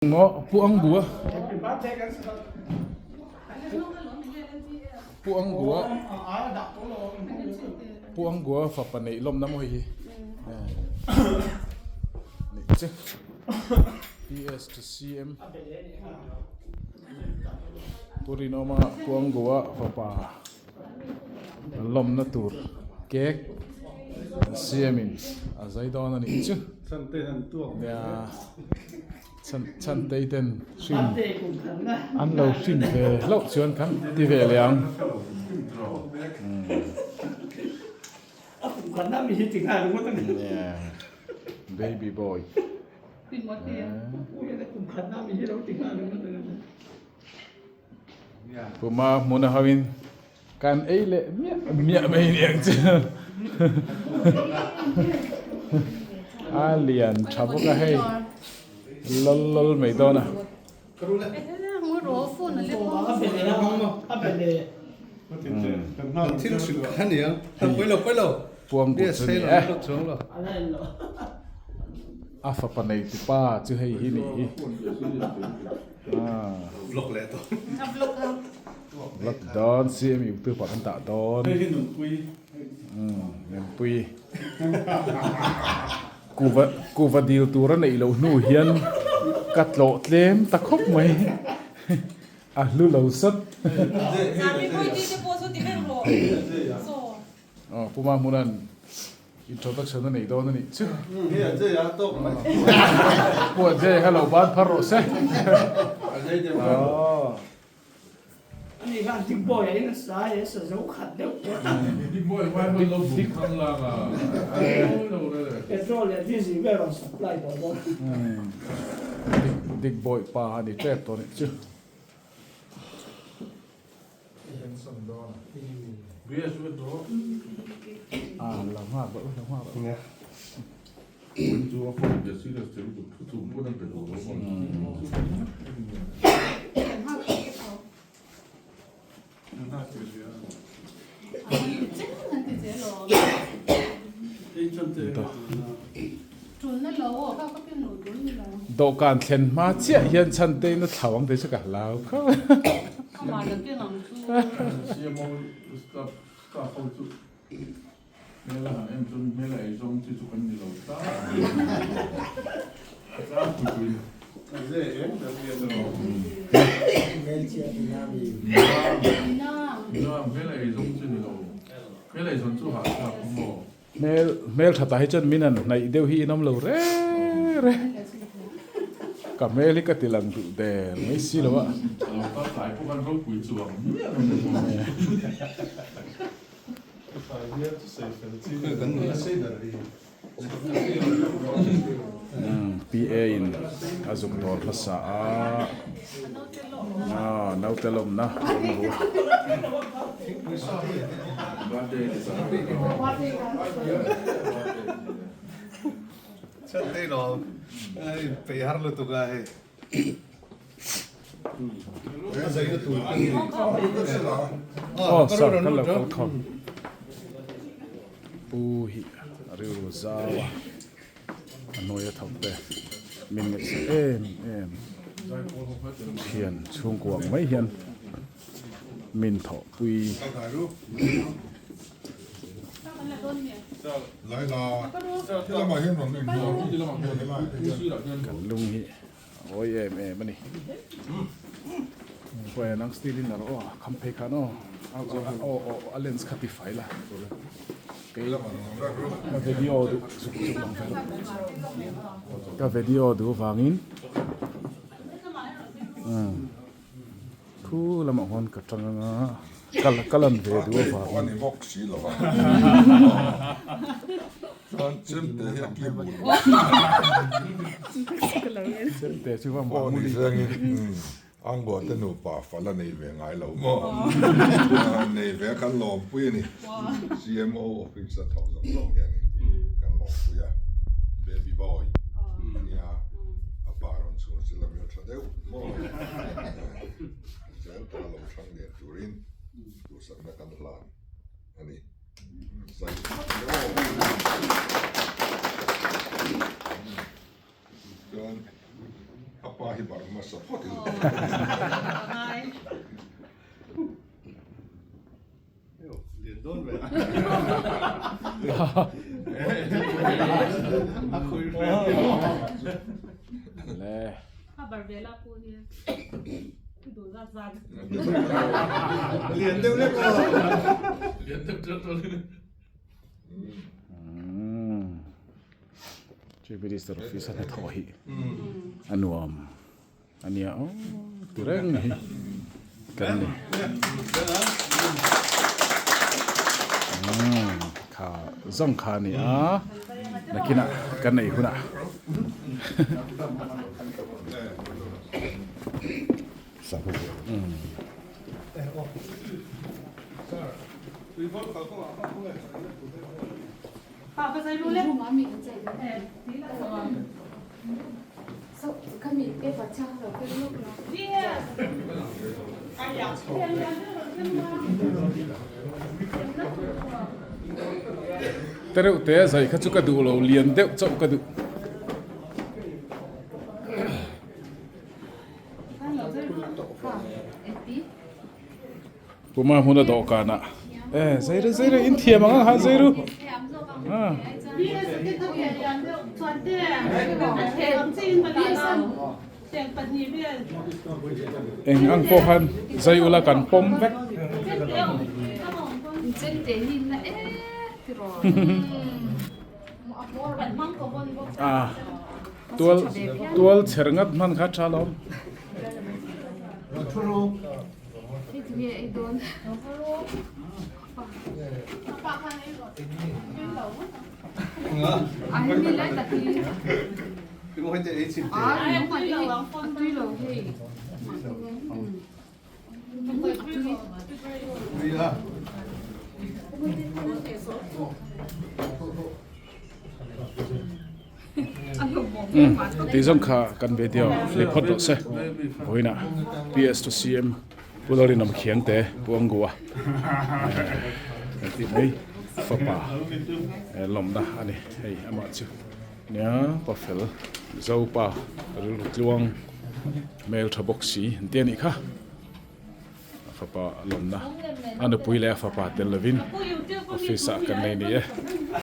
Maw Pu Angbua Pu Angbua Pu Angbua fapa neih lawmna maw hei hi neih che PS to CM Pu Rinawma Pu Angbua fapa lawmna tur cake CM in a zai dawn a nih chu nia. Chhantei ten hrin an lo hrin ve hlauh chuan kan ti ve leh ang. Baby boy. Puma hmuna hoin kan ei leh miah miah mai ni ang chu. A lian tha bawk a hei lol lol mai dawn a. Puang but chu ni e. A fapa nei tupa chu hei hi nih hi. Vlog leh dawn. Vlog dawn CM youtube ah kan dah dawn. Hei hi nunpui. Nunpui. Kuva kuva dil tur a neih loh hnu hian ka tlawh tlem ta khawp mai. A hlu lo sat. Aw Puma hmunan introduction a nei dawn a nih chu. Pu Ajay kha lo ban phar rawh se. Dik Boy pa a ni tep tawh a nih chu. Dawhkan thlen hma chiah hian chhan te in a thlau ang tih chu ka hlau khawp a. Hmel hmel tha tah hi chuan min han hnaih deuh hi in awm lo reng reng. Ka hmel hi ka ti lang duh der mai si lo a. PA in a zuk dawr hmasa a, naute lawmna a awm lo a. Aw sir kan lo kal khawm pu hi a rilru zau a a hnuai a thawk te min ngaihsak em em thian chhungkua ang mai hian min thawhpui. Kan lung hi a awi em em a ni. Khawi nang steel in a rawh aw kham phei khan aw aw aw a lens kha ti fai la kei ka video duh zuk zuk ang vel ka video duh vangin umm Thu lamah khuan ka tang anga kal ka lan ve duh avangin. Chemte chu va mahmuli. Anglo te nupa fal a nei ve ngai lo maw? Nei ve kan lawmpui a ni. CMO office a thawk zawng zawng hianin kan lawmpui a. Baby boy a nia, a pa rawn chhung chu la hmeltha deuh maw? Zel ta lo thlang lian turin duhsakna kan hlan a ni. Zai Chuan a pa hi barh hmasa phawt in. Chief Minister office a hnathawh hi a nuam. Ania aw ti reng hi kan ni. Kha zawng kha a ni a, nakinah kan nei hunah. Te reuh te zai kha chu ka duh lo lian deuh chauh ka duh. Puma hmuna dawhkanah e zeiru zeiru in thiam ang ha zeiru eng ang pawh khan zai ula kan pawm vek a tual tual chher ngat hman kha tha lawm. Tih zawng kha kan video leh phawt rawh se vawiinah PS to CM Pu Lalrinawm Khiangte Pu Angua tih mai fapa lawmna a ni hei amah chu nia pafel Mizopa rilru tluang hmel tha bawk si an ti a nih kha a fapa lawmna a nupui leh a fapa tel lovin office ah kan nei ni e.